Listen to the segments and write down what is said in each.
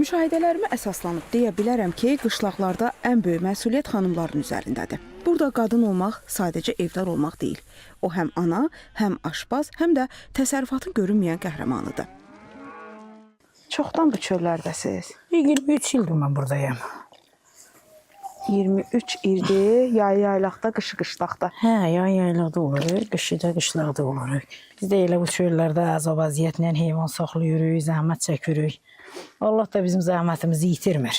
Müşahidələrimə əsaslanıb deyə bilərəm ki, qışlaqlarda ən böyük məsuliyyət xanımların üzərindədir. Burada qadın olmaq sadəcə evdar olmaq deyil. O həm ana, həm aşpaz, həm də təsərrüfatın görünməyən qəhrəmanıdır. Çoxdan bu çöllərdəsiz. 23 ildir mən buradayam. 23 ildir yayı yaylaqda, qışı qışlaqda. Hə, yay yaylaqda oluruq, qışı da qışlaqda oluruq. Biz də elə bu çöllərdə əzab əziyyətlə heyvan saxlayırıq, zəhmət çəkirik. Allah da bizim zəhmətimizi itirmir.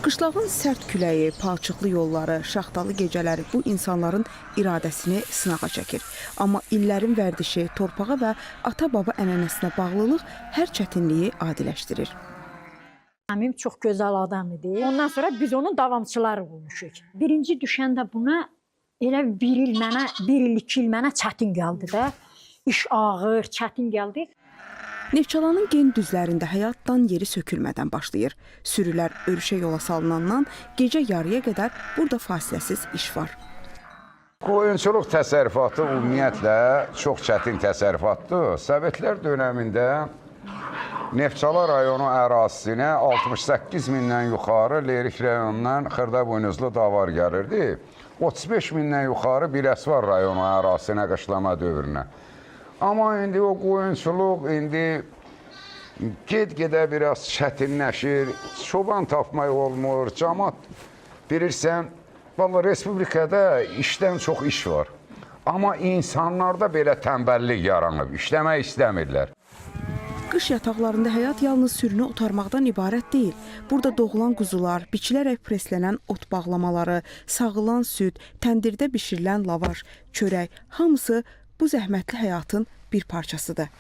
Qışlağın sərt küləyi, palçıqlı yolları, şaxtalı gecələri bu insanların iradəsini sınağa çəkir. Amma illərin vərdişi, torpağa və ata-baba ənənəsinə bağlılıq hər çətinliyi adiləşdirir. Əmim çox gözəl adam idi. Ondan sonra biz onun davamçıları olmuşuq. Birinci düşəndə buna elə bir il mənə, bir il, 2 il mənə çətin gəldi də. İş ağır, çətin gəldi. Neftçalanın gen düzlərində həyatdan yeri sökülmədən başlayır. Sürülər örüşə yola salınandan gecə yarıya qədər burada fasiləsiz iş var. Qoyunçuluq təsərrüfatı ümumiyyətlə çox çətin təsərrüfatdır. Sovetlər dönəmində Neftçala rayonu ərazisinə 68 mindən yuxarı Lerik rayonundan xırdabuynuzlu davar gəlirdi. 35 mindən yuxarı Biləsvar rayonu ərazisinə qışlama dövrünə. Amma indi o qoyunçuluq indi get-gedə biraz çətinləşir, çoban tapmaq olmur, camaat bilirsən, vallahi respublikada işdən çox iş var. Amma insanlarda belə tənbəllik yaranıb, işləmək istəmirlər. Qış yataqlarında həyat yalnız sürünü otarmaqdan ibarət deyil. Burada doğulan quzular, biçilərək preslənən ot bağlamaları, sağılan süd, təndirdə bişirilən lavaş, çörək hamısı bu zəhmətli həyatın bir parçasıdır.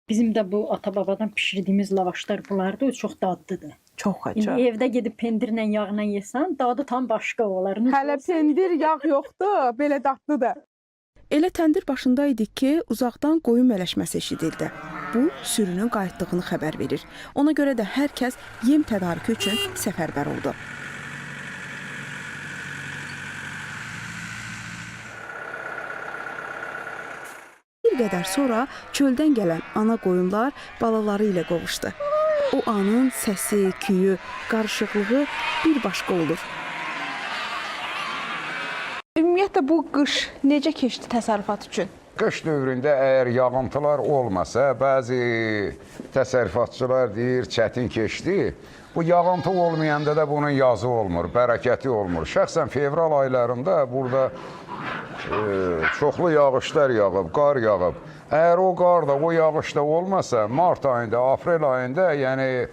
Bizim də bu ata-babadan bişirdiyimiz lavaşlar bunlardır, o çox dadlıdır. Çox İndi evdə gedib pendirlə, yağla yesən, dadı tam başqa olar. Hələ pendir, yağ yoxdur, belə dadlıdır. Elə təndir başında idik ki, uzaqdan qoyun mələşməsi eşidildi. Bu sürünün qayıtdığını xəbər verir. Ona görə də hər kəs yem tədarükü üçün səfərbər oldu. Bir qədər sonra çöldən gələn ana qoyunlar balaları ilə qovuşdu. O anın səsi, küyü, qarışıqlığı bir başqa olur. Ümumiyyətlə bu qış necə keçdi təsərrüfat üçün? Qış dövründə əgər yağıntılar olmasa, bəzi təsərrüfatçılar deyir, çətin keçdi. Bu yağıntı olmayanda da bunun yazı olmur, bərəkəti olmur. Şəxsən fevral aylarında burada çoxlu yağışlar yağıb, qar yağıb. Əgər o qar da, o yağış da olmasa, mart ayında, aprel ayında, yəni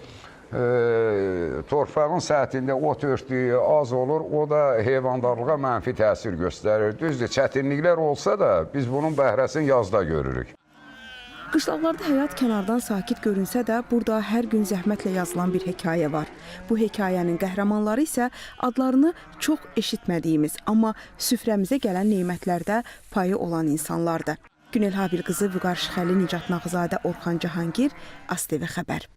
torpağın səthində ot örtüyü az olur, o da heyvandarlığa mənfi təsir göstərir. Düzdür, çətinliklər olsa da biz bunun bəhrəsini yazda görürük. Qışlaqlarda həyat kənardan sakit görünsə də, burada hər gün zəhmətlə yazılan bir hekayə var. Bu hekayənin qəhrəmanları isə adlarını çox eşitmədiyimiz, amma süfrəmizə gələn nemətlərdə payı olan insanlardır. Günel Habil qızı, Vüqar Şıxəli, Nicat Nağızadə, Orxan Cahangir, ASTV xəbər.